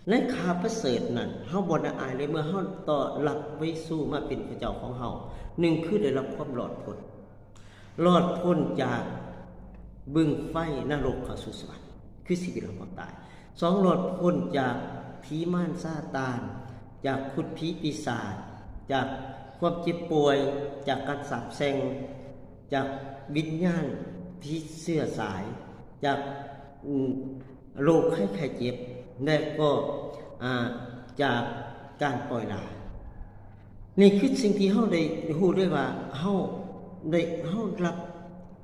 ໃນຂ່າວປະເສີດນັ້ນ ເຮົາບໍ່ລະອາຍເລີຍ ເມື່ອເຮົາຕ້ອນຮັບພະເຢຊູມາເປັນພະເຈົ້າຂອງເຮົາ. ໜຶ່ງຄືໄດ້ຮັບຄວາມລອດພົ້ນ, ລອດພົ້ນຈາກບຶງໄຟນະລົກເຂົ້າສູ່ສະຫວັນ ຄືຊີວິດຫຼັງຄວາມຕາຍ. ສອງ ລອດພົ້ນຈາກຜີມານຊາຕານ, ຈາກຄຸດຜີປີສາດ, ຈາກຄວາມເຈັບປ່ວຍ, ຈາກການສາບແຊ່ງ, ຈາກວິນຍານຜີເຊື້ອສາຍ, ຈາກ ໂລກໄຂ້ໄຂ້ເຈັບ ແລະກໍ ອາ ຈາກການປ່ອຍລາຍ. ນີ້ຄືສິ່ງທີ່ເຮົາໄດ້ຮູ້ເລີຍວ່າ ເຮົາໄດ້ ເຮົາຮັບ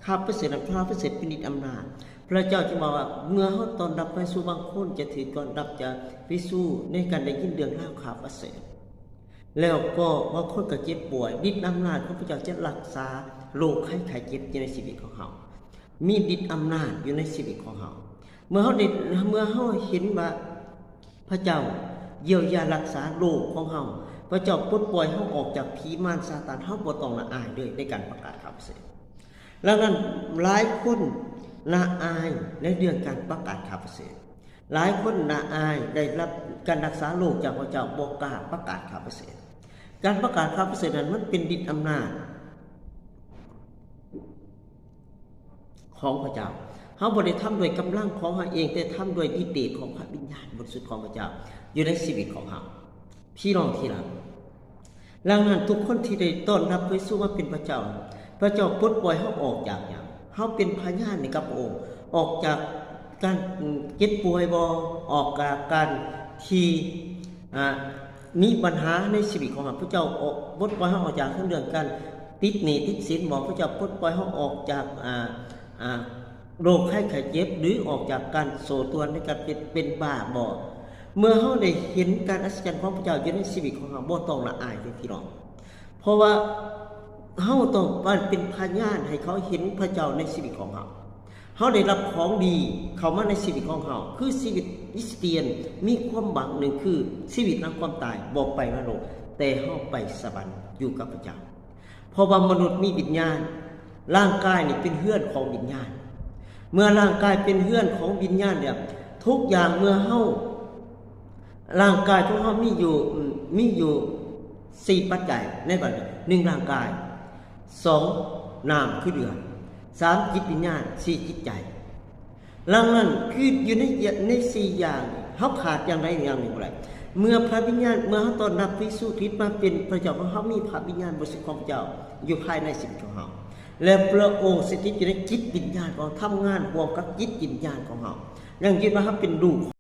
ຂ່າວປະເສີດນັ້ນ, ຂ່າວປະເສີດເປັນລິດອຳນາດ. ພະເຈົ້າຈຶ່ງບອກວ່າ ເມື່ອເຮົາຕ້ອນຮັບພະເຢຊູ, ບາງຄົນຈະຖືກຕ້ອນຮັບຈາກພະເຢຊູໃນການໄດ້ຍິນເລື່ອງລາວຂ່າວປະເສີດ, ແລ້ວກໍບາງຄົນກໍເຈັບປ່ວຍ. ລິດອຳນາດຂອງພະເຈົ້າຈະຮັກສາໂລກໄຂ້ໄຂ້ເຈັບຢູ່ໃນຊີວິດຂອງເຮົາ. ມີລິດອຳນາດຢູ່ໃນຊີວິດຂອງເຮົາ. ເມື່ອເຮົາໄດ້ ເມື່ອເຮົາເຫັນວ່າພະເຈົ້າຢຽວຢາຮັກສາໂລກຂອງເຮົາ, ພະເຈົ້າປົດປ່ອຍເຮົາອອກຈາກຜີມານຊາຕານ, ເຮົາບໍ່ຕ້ອງລະອາຍເລີຍໃນການປະກາດຂ່າວປະເສີດ. ດັ່ງນັ້ນ, ຫຼາຍຄົນລະອາຍໃນເລື່ອງການປະກາດຂ່າວປະເສີດ. ຫຼາຍຄົນລະອາຍໄດ້ຮັບການຮັກສາໂລກຈາກພະເຈົ້າ, ບໍ່ກ້າປະກາດຂ່າວປະເສີດ. ການປະກາດຂ່າວປະເສີດນັ້ນ ມັນເປັນລິດອຳນາດ ຂອງພະເຈົ້າ. ເຮົາບໍ່ໄດ້ທຳດ້ວຍກຳລັງຂອງເຮົາເອງ, ແຕ່ທຳດ້ວຍລິດເດດຂອງພະວິນຍານບໍລິສຸດຂອງພະເຈົ້າຢູ່ໃນຊີວິດຂອງເຮົາ. ພີ່ນ້ອງທີ່ຮັກ, ດັ່ງນັ້ນ ທຸກຄົນທີ່ໄດ້ຕ້ອນຮັບພະເຢຊູມາເປັນພະເຈົ້າ, ພະເຈົ້າປົດປ່ອຍເຮົາອອກຈາກຫຍັງ? ເຮົາເປັນພະຍານໃຫ້ກັບພະອົງ, ອອກຈາກການເຈັບປ່ວຍບໍ? ອອກຈາກການທີ່ ອາ ມີບັນຫາໃນຊີວິດຂອງເຮົາ, ພະເຈົ້າອອກ ປົດປ່ອຍເຮົາອອກຈາກເລື່ອງການຕິດໜີ້ຕິດສິນບໍ? ພະເຈົ້າປົດປ່ອຍເຮົາອອກຈາກ ອາ ອາ ໂລກໄຂ້ໄຂ້ເຈັບ ຫຼື ອອກຈາກການໂສ້ຕວນໃນການເປັນ ເປັນບ້າບໍ? ເມື່ອເຮົາໄດ້ເຫັນການອັດສະຈັນຂອງພະເຈົ້າຢູ່ໃນຊີວິດຂອງເຮົາ, ບໍ່ຕ້ອງລະອາຍເລີຍພີ່ນ້ອງ, ເພາະວ່າເຮົາຕ້ອງການເປັນພະຍານໃຫ້ເຂົາເຫັນພະເຈົ້າໃນຊີວິດຂອງເຮົາ. ເຮົາໄດ້ຮັບຂອງດີເຂົ້າມາໃນຊີວິດຂອງເຮົາ, ຄືຊີວິດຄຣິສຕຽນມີຄວາມຫວັງ. ໜຶ່ງຄືຊີວິດຫຼັງຄວາມຕາຍ, ບໍ່ໄປນະລົກ, ແຕ່ເຮົາໄປສະຫວັນຢູ່ກັບພະເຈົ້າ. ເພາະວ່າມະນຸດມີວິນຍານ, ຮ່າງກາຍນີ້ເປັນເຮືອນຂອງວິນຍານ. ເມື່ອຮ່າງກາຍເປັນເຮືອນຂອງວິນຍານແລ້ວ, ທຸກຢ່າງເມື່ອເຮົາ ຮ່າງກາຍຂອງເຮົາມີຢູ່ ອາ ມີຢູ່ສີ່ປັດໄຈໃນບັດນີ້, ໜຶ່ງ ຮ່າງກາຍ, ສອງ ນ້ຳຄືເລືອດ, ສາມ ຈິດວິນຍານ, ສີ່ ຈິດໃຈ. ດັ່ງນັ້ນ ຄືຢູ່ໃນ ໃນສີ່ຢ່າງນີ້ ເຮົາຂາດຢ່າງໃດຢ່າງໜຶ່ງບໍ່ໄດ້. ເມື່ອພະວິນຍານ ເມື່ອເຮົາຕ້ອນຮັບພະເຢຊູຄຣິດມາເປັນພະເຈົ້າຂອງເຮົາ, ມີພະວິນຍານບໍລິສຸດຂອງພະເຈົ້າຢູ່ພາຍໃນຊີວິດຂອງເຮົາ, ແລະ ພະອົງສະຖິດຢູ່ໃນຈິດວິນຍານຂອງເຮົາ, ທຳງານຮ່ວມກັບຈິດວິນຍານຂອງເຮົາ, ຢັ້ງຢືນວ່າເຮົາເປັນລູກ